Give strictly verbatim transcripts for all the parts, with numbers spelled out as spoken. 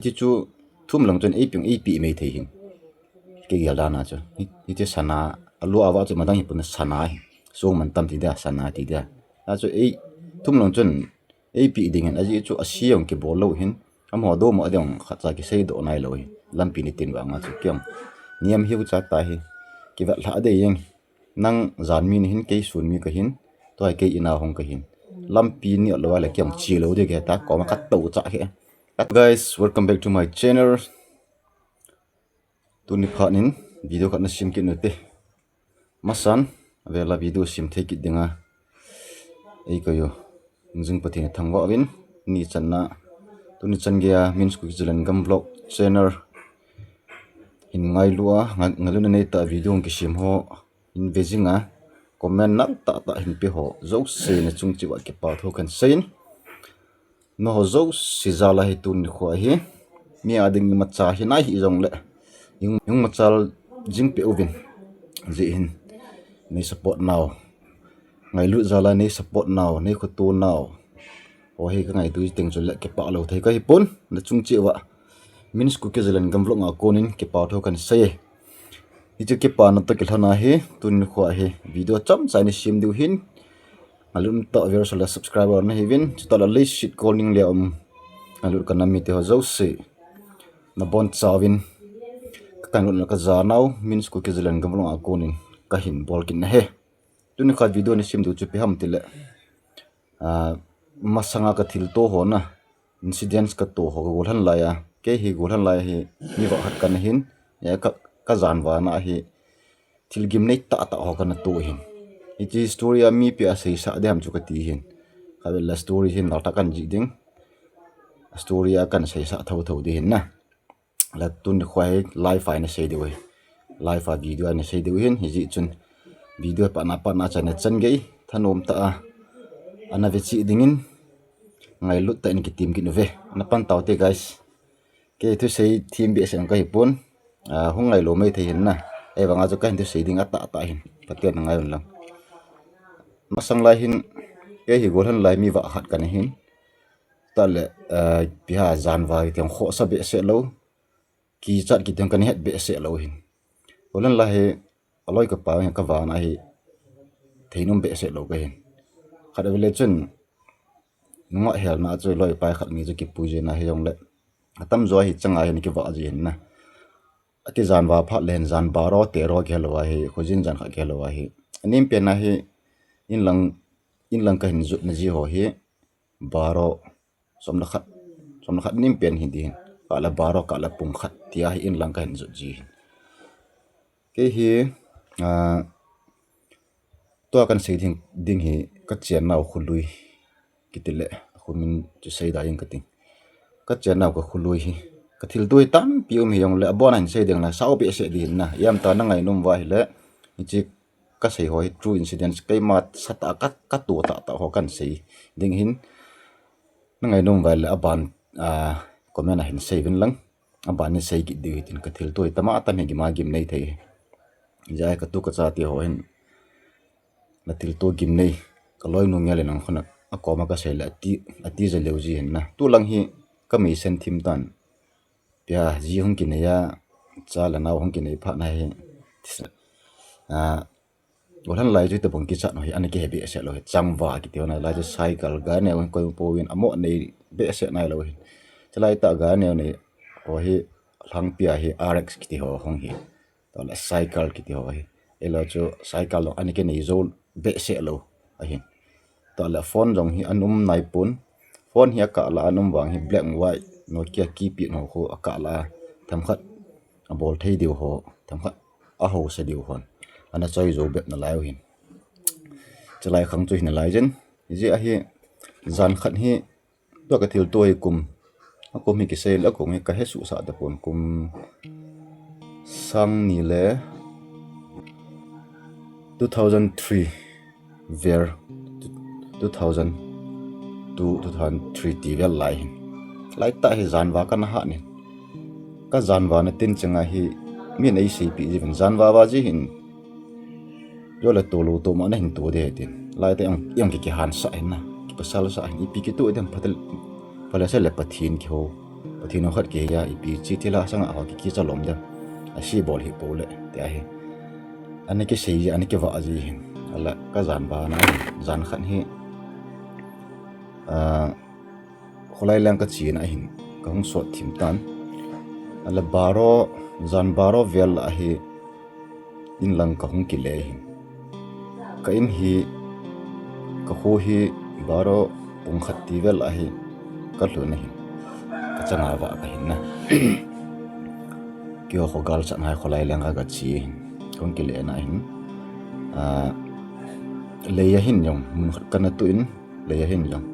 Hichu thum lang chun eipi, eipi mai thei hin. Kei gel dan a chu. Hi, hichu sana, alu ava chu madang hi pun sana hi. Song man tam ti dia, sana ti dia. Achu ei, thum lang chun eipi ding hin, ajeh chu ase jong kibol lou hin. Amaho domo ding khat cha kisei doh nai lou hi. Lampi ni tin vang a chu kei jong niam hiu cha ta hi. Kivet lha dei jeng. Nang jan mi nahin, kei sun mi kahin, tua kei in a hung kahin. Lampi ni lou le kei jong chi lou ding kei ta, koma ka tou cha hi. Guys, welcome back to my channel. Tuni phat in video khat na sim kit nu te. Masan, avela video sim thei kit dinga ei koi u. Jing Pathen thangvah uvin, ni channa. Tuni chan geiya Min's Kuki Zalengam Vlog channel hin ngailu a, nga-, ngailutna nei tah a video hung kisim ho, hin ve jing a, comment nal tah tah hin pe ho jouse na chung cheh uva kipa thu kan seiyin. Nangho jouse jal a hi tuni nikho hi mi a ding imacha hi nai hih jongle, jing, jing machal jing peh uvin. Jeh hin nei support nau, ngailut jal a nei support nau, nei khoto nau ho hi ka ngaito teng chule kipa lou thei kahi pon, na chung cheh uva Min's Kuki Zalengam Vlog a konin kipa thu kan seiye. Hichu kipana toh kilhon a hi, tuni nikho hi video chomcha ni sim diu hin. Ngailutna tah viewers le subscriber nahiuvin, chutah le leiset kol ning le um, ngailut ka nam mite ho jouse, nabonchauvin ka ngailutna ka ja nau Min's Kuki Zalengam Vlog a konin kahin bol kit nahi. Tuni khat video ni sim diu chu ipi ham tile, ah, masanga ka thilto ho na, incidents ka to ho ka golhang lai a. Kei hi golhang lai hi mi vah khat kana hin, ya ka, ka jan vana hi thil gimnei tah tah ho kana to hin. Hiche story a mipi a seisah ding ham chu kati hin. Khatvei le story hin nal tah kan jih ding. Story a kan seisah thotho ding hin na. Le tuni nikho hi live a ina sei diu hi. Live a video a ina sei diu hin, hijeh chun video patna patna chan a chan gei thanom tah a ana ve cheh dingin ngailut tah in kitem kit uve. Ana pan taute guys. Kei thusei them behseh kahi pon. Ah, hung ngailou mai thei hin na. Ahivanga chu kahin thusei ding atah tah hin. Pathen na ngai un lang. Masang lai hin, kei hi golhang lai mi vah khat kana hin. Tah le, ah, ipi ham jan va kiti jong khohsah behseh lou. Kichat kiti jong kana het behseh lou hin. Golhang lai hi, aloi ka pau hin ka vana hi theinom behseh lou kahin. Khatvei le chun, nungah helna chu loi pai khat mi chu kipui jin ahi jongle, atamjo hi changa hin kivah ji hin na. Ati jan va phat le hin jan baro tero kihe lou ahi, khojin jan khat kihe lou ahi. Anem pen a hi, inlang, inlang kahin jotna ji ho hi, baro, som le khat, som le khat nem pen hi ding hin. Kah le baro, kah le pung khat tia hi inlang kahin jot ji hin. Kei hi, ah, tua kan sei ding, ding hi ka chennau Khului kiti le, kho min chu sei da ding kati. Ka chennau ka Khului hi, ka thilto hi tampi um hi jongle, abon a hin sei ding le, sao behseh ding hin na. Ijemtia na ngainom uva ahile, hiche ka sei ho hi true incidents, keima sah tah a ka, ka to tah tah ho kan sei ding hin. Na ngainom uva ahile aban, ah, comment a hin sei uvin lang. Aban in sei kit diu hitin, ka thilto hi tama tam hi gima gimnei thei hi. Hijeh a ka tu ka chate ho hin, na thilto gimnei, ka loinu ngel in nang khun a, akoma ka sei le ati, ati ja leu ji hin na. Tulang hi ka mei sen thim tan. Ipi ham, ji hung kinei a, cha le nao hung kinei phat na hi. Ah, golhang lai chu tobang kichat ho hi, ana kihe behseh lou hi. Changva kiti ho na lai chu cycle ga neo hin koi pouvin, amo nei behseh nai lou hin. Chulai tah ga neo nei ho hi, lhangpi a hi R X kiti ho hung hi. Tah le cycle kiti ho hi. Ahilou chu cycle jong ana kinei jou behseh lou ahin. Tah le phone jong hi ana um nai pon. Phone hi akah la ana um vang hi black and white, Nokia keypad ho khu akah la, themkhat abol thei diu ho, themkhat ahouse diu hon ana choi jou bep nalai u hin. Chulai khang chu hi nalai jin. Hijeh a hi jan khat hi, tua ka thilto hi kum, akum hi kisei le akum hi ka hesuhsah tapon, kum sang ni le two thousand three vel, two thousand two, two thousand three ti vel lai hin. Lai tah hi jan va kana hat in. Ka jan vana tin changa hi min eiseipeh jiuvin, jan va va ji hin. Jole tolou toma nahin to ding tin. Lai tah jong, jong ki, kihansah hin na. Kipasalsah hin. Ipi kitoh ding, phatel, phaleseh le Pathen kihou. Pathen khat kei a ipi chi thil a sanga ho ki kicha lom de. Asi bol hi po le, ti ahi. Ani kisei ji, ani kiva ji hin. Ala ka jan bana hin, jan khat hi. Ah, Kholai lang ka chena hin, ka hung sot thim tan. Ala baro, jan baro vel ahi, in lang ka hung kile hin. Ka in hi, ka kho hi, baro pung khat ti vel ahi, ka lhun ahin. Ka changa va ka hin na. Keiho kho gal chan hai kholai lang ka ka chi hin. Ka hung kile na hin. Ah, lei a hin jong, mun khat ka na tu in, lei a hin jong.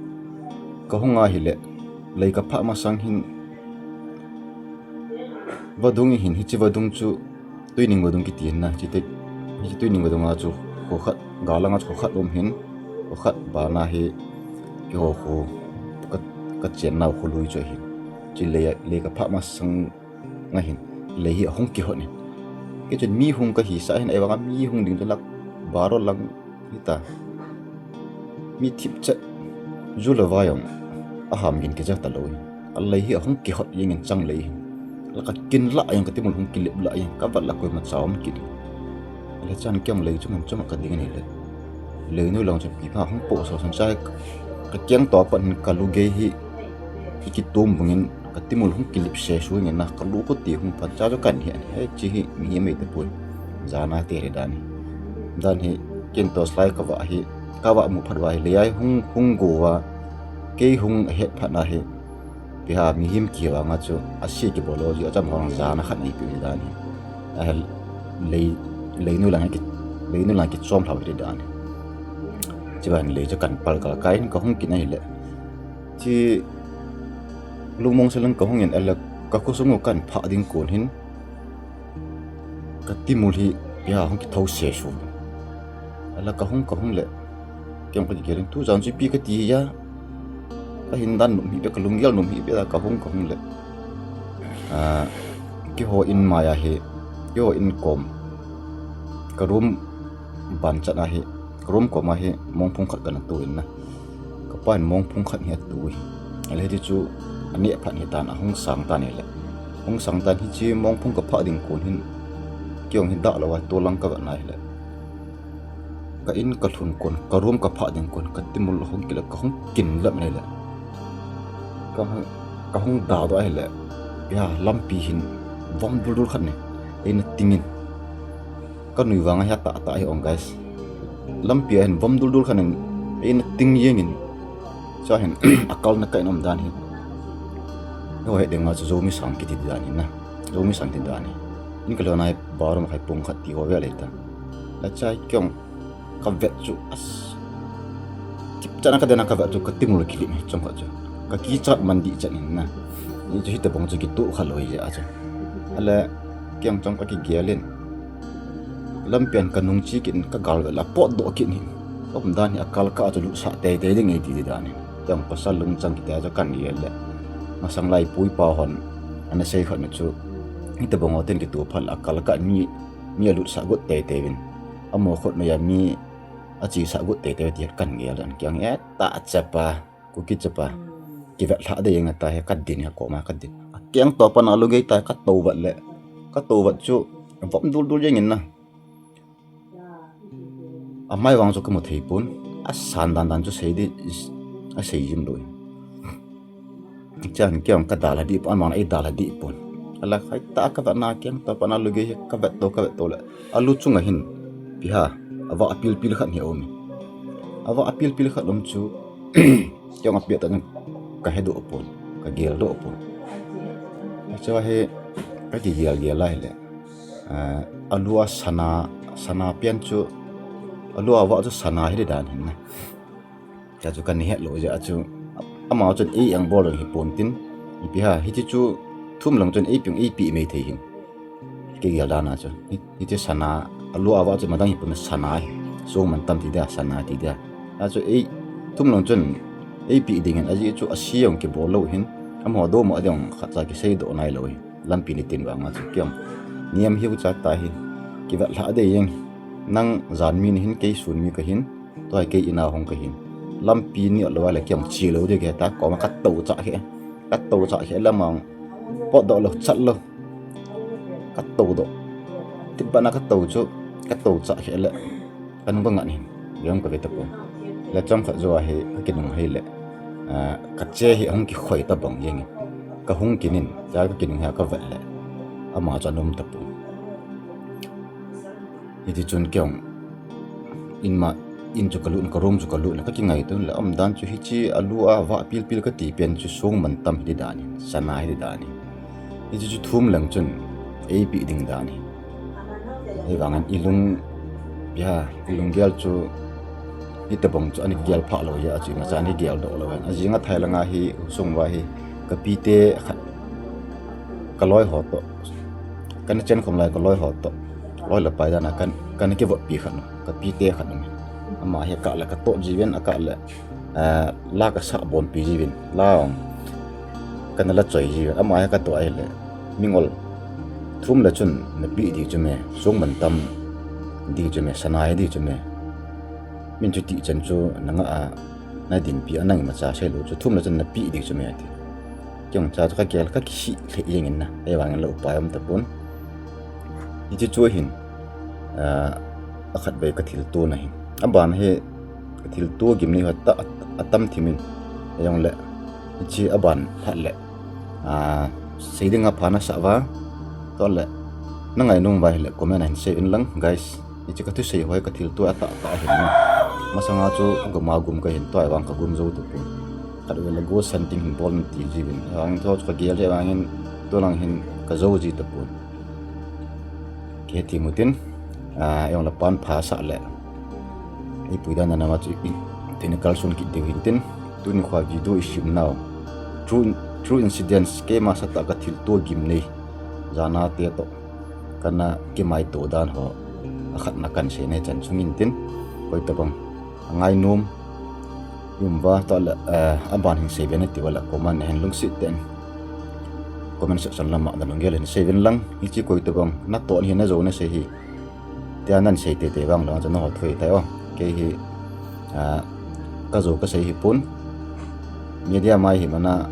Ka hung a hile, lei ka phah masang hin, vadung hin, hichi vadung chu, Tuining vadung kiti hin na, hichi te, hichi Tuining vadung a chu, kho khat, gal langa chu kho khat um hin, kho khat bana hi, keiho kho, ka, ka chen nau kho lui chu hin. Chi lei a, lei ka phah masang nga hin, lei hi ahung kihot in. Kei chun mi hung ka hisah hin, ahivanga mi hung ding chu lak baro lang hita. Mi thipchet, ju le vai jong, aham gin kija talou hin. A lei hi ahung kihot jeng in chang lei hin. La ka kin lah jeng, ka timul hung kilip lah jeng, ka vat la koima cha um kit. Ala chan kei jong lei chu mun chom a ka ding in ahile. Lei noi lang chu pi pha hung po so san chai ka keng to pan hin ka lugei hi, i kitum bung in, ka timul hung kilip se su nge na, ka lu ko ti hung phan cha chu kan hi an, he chi hi mi hi mei te pui. Jana te re dan hi. Dan hi, kin to slai ka va hi, ka va mu phat va hi, lei a hung, hung go va, kei hung het phat na hi. Pi ha mi him ki va nga chu, asi ki bolo ji, acham hong jana khat ni pi dan hi. A hel, lei, lei nu lang ki, lei nu lang ki chom thau hi dan hi. Chi ban lei chu kan pal ka kai ka hung ki na hi le. Chi lungmong selang ka hung in ala ka khosung u kan pha ding kon hin ka timul hi pi ha hung ki thou se su. Ala ka hung ka hung le. Kei jong ka kigel in tu jan chu pi ka ti ya. Ka hin dan num hi pe ka lunggel num hi pe la ka hung ka hung le. Ah, keiho in mai a hi, keiho in kom. Ka room ban chan a hi, ka room kom a hi, mongphung khat ka na tu in na. Ka pa in mongphung khat hi a tu hi. Ahile hiti chu, a neh phat hi tan, a hung sang tan ahile. Hung sang tan hichi mongphung ka phah ding kon hin. Kei jong hi dah lou a, to lang ka vet na ahile. Ka in ka lhun kon, ka room ka phah ding kon, ka timul hung kile, ka hung kin lap ahile. Ka hung, ka hung dah doh ahile. Ya, lampi hin, vom dul dul khat ni. Eina ting in. Ka nui vang a hia tah tah hi ong, guys. Lampi a hin vom dul dul khat in eina ting jeng in. Cha hin a kal na ka in um dan hi. Ho he ding a chu Zomi sang kiti dan hi na. Zomi sang ti dan hi. In ka lhun a hi barum khai pung khat ti ho ve le ta. La chai kei jong ka vet chu as. Tip chan a ka den a ka vet chu ka timul kilim hi chong khat chu. Ka kichat man di chan in na. Ni chu hita bang chu kitu kha loi je a chu. Ale kei jong chong ka kigel in. Lampi a hin ka nung chi kit in ka gal vet la pot doh kit in. Ka um dan hi a kal ka chu lut sah tei tei ding e ti dan hi. Jong pasal lungchang kiti a chu kan gel le. Masang lai pu i pa hon ana sei khat na chu. Hita bang ho ten kitu phat la a kal ka mi, mi a lut sah got tei tei vin. Amo khut mai a mi a chi sah got tei tei ti kan gel dan kei jong e ta chapa. Kuki chapa. Kivet lha de jeng ta hi ka din hi koma ka din. A keng to pan a lugei ta ka to vat le. Ka to vat chu vom dul dul jeng in na. A mai vang chu ka mu thei pon. A san dan dan chu sei di, a sei jim loi. Chan kei jong ka dal a di pon, a mang ei dal a di pon. Ala khai ta ka vet na keng to pan a lugei hi ka vet to, ka vet to le. A lu chung a hin. Pi ha. A va a pil pil khat hi a um. A va a pil pil khat um chu. Kei jong a piat ta ka he doh pon, ka gel doh pon. Chu hi ka kigel gel lai le. Ah, a lu a sana, sana pian chu, a lu a va chu sana hi dan hin na. Cha chu ka ni het lou je a chu, ama chun ei ang bol hi pon tin, ipi ha, hiti chu thum lang chun ei piang ei pi mai thei hin. Kei gel dan a chu. Hi, hiti sana, a lu a va chu madang hi pon sana hi. Song man tam ti dia, sana ti dia. A chu ei, thum lang chun ei pi ding in a ji chu a si jong kibol lou hin. Amaho do mo a ding khat cha kisei doh nai lou hi. Lampi ni tin vang a chu kei jong. Niam hiu cha ta hi. Kivet lha de jeng. Nang jan mi ni hin kei sun mi ka hin. Tua kei ina hong ka hin. Lampi ni lou a le kei jong chi lou de ke ta koma ka to cha he. Ka to cha he lamang. Potdoh lou, chat lou. Ka todoh. Tibana ka to chu, ka to chah kheh le. Ka nung ka ngat hin. Jong ka ve tapon. Le chomkhat jou a hi, ka kinung hei le. Ah, ka che hi hung kikhoi tabang jeng in. Ka hung kinin, cha ka kinung hei ka vet le. Ama chu anom tapon. Hiti chun kei jong in ma, in chu ka lut, ka room chu ka lut le, ka kingaito le, aum dan chu hiche a lu a vah pilpil ka ti pen chu song mantam hi ti dan in, sana hi ti dan in. Hiche chu thum lang chun, eipi ding dan in. Hivangin i lung, ya, i lunggel chu, hitabang chu ana gel phah lou a, chu imacha ana geldoh lou a. Ajing a thai langa hi, sung uva hi, ka pite khat, ka loi ho toh. Kana chen khom lai ka loi ho toh. Loi le pai dan a kan, kana kivotpi khat nu. Ka pite khat nu. Ama hi kah le ka toh jiuvin, akah le, eh, la ka sah bompi jiuvin. La ong. Kana la choi jiuvin. Ama hi ka toh ahile. Mingol. Thum le chun na pi di chu me. Song mantam di chu me. Sana di chu me. Min chu ti chan chu na nga a. Na dinpi a nang imacha sei lou chu thum le chun na pi di chu me ati. Kei jong cha chu ka gel ka kisih lheh jeng in na. Ahivangin la upai um tapon. Hiche chu hin, ah, akhatvei ka thilto na hin. Aban hi ka thilto gimnei ho ta, atam thim in. Jong le, hiche aban phat le. Ah, sei ding a pha na sa uva. Tua le, na ngainom uva hile comment a hin sei uvin lang, guys. Hiche ka thusei ho hi ka thilto atah tah ahin na. Masanga chu gum a gum ka hin tua ahivang ka gum jou tapon. Khatvei le ghost hunting hin bol na ti jiuvin. Ahivangin tua chu ka gel jeh vangin tua lang hin ka jou ji tapon. Kei ti mutin, ah, jong le pan pha sa le. Ei pui dan na ma chu i, tin kal sun kit diu hin tin. Tuni kho video i sim nau. True, true incidents keima sata ka thilto gimnei. Jana te toh. Kana kimaito dan ho. Akhatna kan sei na chan sung in tin. Koi tabang. Angainom. Ium uva tua le, eh, aban hin sei uvin ati uva le comment a hin lungset tah in. Comment section lama na lunggel hin sei uvin lang. Hiche koi tabang. Na toh hi na jou na sei hi. Tia nan sei tete vang lou, chu na ho thoi tai o. Kei hi, ah, ka jou ka sei hi pon. Media mai hi mana,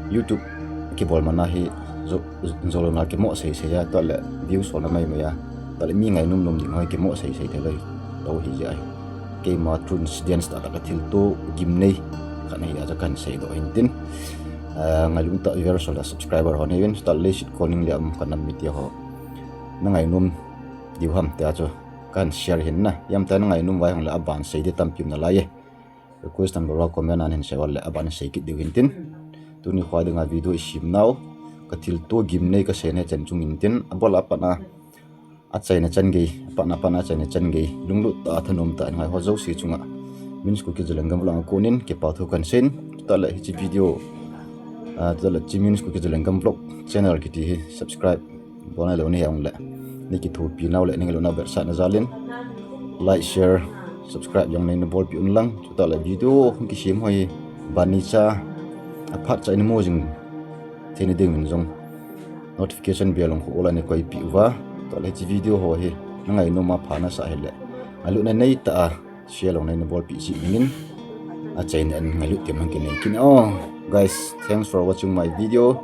YouTube kibol mana hi, jou, jou lou na kimo sei sei a, tua le views ho na mai mai a. Tua le mi ngainom nom ding ho kimo sei sei te lou, tua hi jeh a hi. Keima true incidents tah tah ka thilto gimnei. Khat na hi a chu kan sei doh hin tin. Ah, ngailutah viewers ho le subscriber ho na hi uvin, tua le leiset kol ning le um ka nam mite ho. Na ngainom diu ham tia chu kan share hin na. Iam ta na ngainom uva hung le aban sei di tampi um nalai e. Request number uva comment a hin sei uva le aban sei kit diu hin tin. Tuni kho dinga video i sim nau. Ka thilto gimnei ka sei na chan chung in tin. Abol a pat a. Achaina chan gei. Apat na pat a achaina chan gei. Lunglut tah a thanom tah in ngai ho jouse chunga. Min School Kijalenga vlog a konin kipa thu kan sei in. Tua le hiche video. Ah, tua le hiche Min School Kijalenga vlog channel kiti hi subscribe. Bol nalou na hi a um le. Nei kithopi nau le, nei ngailut nau vetsahna jal in. Like, share, subscribe jong nei na bolpi un lang. Chuta le video hung kisem ho hi. Ban ni cha. Aphat cha in mu jing. Thei na ding in jong. Notification bell jong khu all a nei koipi uva. Tua le hiche video ho hi. Na ngainom a pha na sa hile. Ngailutna nei tah a. Share jong nei na bolpi jing in. Achaina in ngailut tem hung kinei kit in. Oh, guys, thanks for watching my video.